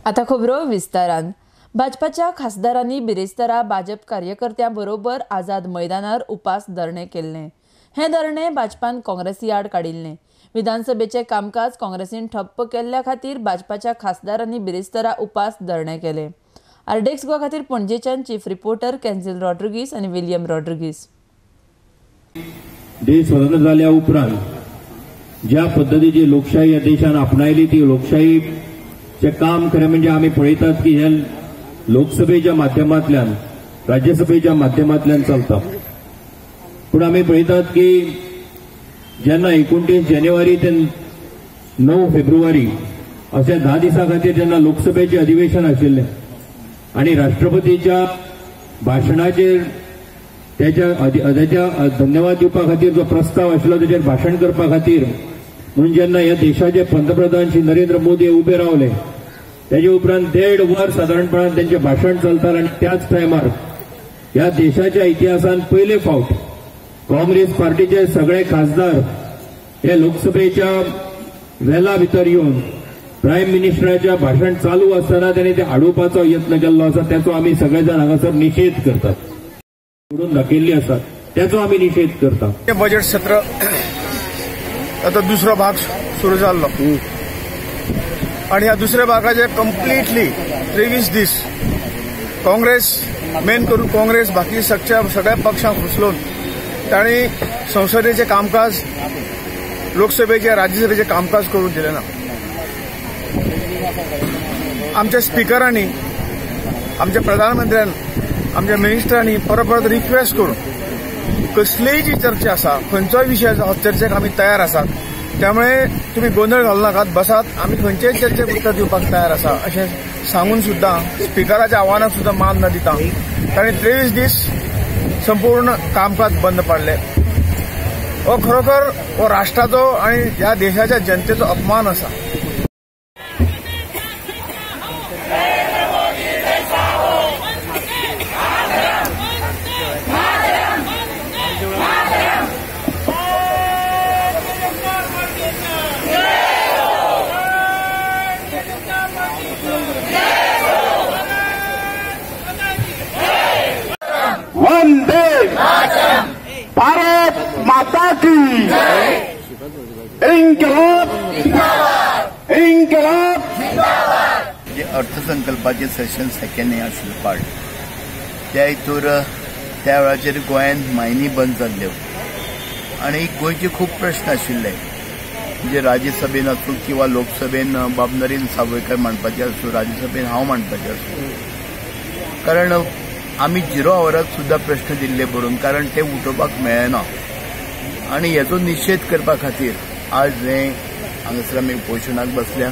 आता खबरो विस्तारान. भाजपाच्या खासदारांनी बिरेस्तारा भाजप कार्यकर्त्यां बरोबर आझाद मैदानार उपास धरणें केल्लें. हें धरणें भाजपान काँग्रेसी आड काडिल्लें. विधानसभेचें कामकाज काँग्रेसीन ठप्प केल्ल्या खातीर भाजपाच्या खासदारांनी बिरेस्तारा उपास धरणें केलें. आरडीएक्स गोवा खातीर पणजेच्यान चीफ रिपोर्टर कॅन्झील रॉड्रिगीस आनी विलियम रॉड्रिगीस. देश स्वतंत्र जाल्या उपरांत ज्या पद्दतीची लोकशाही ह्या देशान आपणायली ती लोकशाहीचें काम खरें म्हणजे आमी पळयतात की हे लोकसभेच्या माध्यमांतल्यान राज्यसभेच्या माध्यमांतल्यान चलता. पूण आमी पळयतात की जेन्ना 29 जानेवारी ते 9 फेब्रुवारी अशा 10 दिसां खातीर जेन्ना लोकसभेचें अधिवेशन आशिल्लें आनी राष्ट्रपतीच्या भाशणाचेर त्याच्या धन्यवाद दिवपा खातीर जो प्रस्ताव आशिल्लो तेचेर भाशण करपा खातीर म्हणून जेन्ना ह्या देशाचे पंतप्रधान श्री नरेंद्र मोदी उबे रावले तेजे उपरांत 1.5 वर सादारणपणान तेंचें भाशण चलतालें आनी त्याच टायमार ह्या देशाच्या इतिहासान पयले फावट काँग्रेस पार्टीचे सगळे खासदार हे लोकसभेच्या वेला भितर येवन प्रायम मिनिस्टराच्या भाशण चालू आसतना तांणी ते आडोवपाचो यत्न केल्लो आसा. त्याचो आमी सगळे जाण हांगासर निशेध करतात. म्हणून दाखयल्ली आसा त्याचो आमी निशेध करतात. बजेट सत्र आता दुसरो भाग सुरू जाल्लो आनी ह्या दुसऱ्या भागाचे कंप्लिटली 23 दीस काँग्रेस मेन करून काँग्रेस बाकी सगळ्या पक्षांक फुसलोवन तांणी संसदेचें कामकाज लोकसभेचें राज्यसभेचें कामकाज करून दिलें ना. आमच्या स्पिकरांनी आमच्या प्रधानमंत्र्यान आमच्या मिनिस्टरांनी परत परत रिक्वेस्ट करून कसलीय जी चर्चा आसा खंयचोय विशय आसा हो चर्चेक आमी तयार आसात. त्यामुळे तुम्ही गोंदळ घालू नाकात, बसात, आमी खंयचेय चर्चेक उत्तर दिवपाक तयार आसा अशें सांगून सुद्दां स्पिकराच्या आव्हानाक सुद्दां मान न दिता तांणी 23 दीस संपूर्ण कामकाज बंद पाडलें. हो खरोखर हो राष्ट्राचो आनी ह्या देशाच्या जनतेचो अपमान आसा. वंदे भारत माता की इन्कलाब इन्कलाब. जे अर्थसंकल्पाचे सेशन सेकंड हे आशिल्लें पार्ट त्या हितूर त्या वेळाचेर गोंयांत मायनी बंद जाल्ल्यो आनी गोंयचे खूब प्रश्न आशिल्ले म्हणजे राज्यसभेन आसूं किंवा लोकसभेन बाब नरेंद्र सावयकर मांडपाचे आसूं, राज्यसभेन हांव मांडपाचें आसूं, कारण आमी 0 आवराक सुद्दां प्रश्न दिल्ले बरोवन कारण ते उठोवपाक मेळना आनी हेचो निशेध करपा खातीर आज हे हांगासर आमी उपोशणाक बसल्या.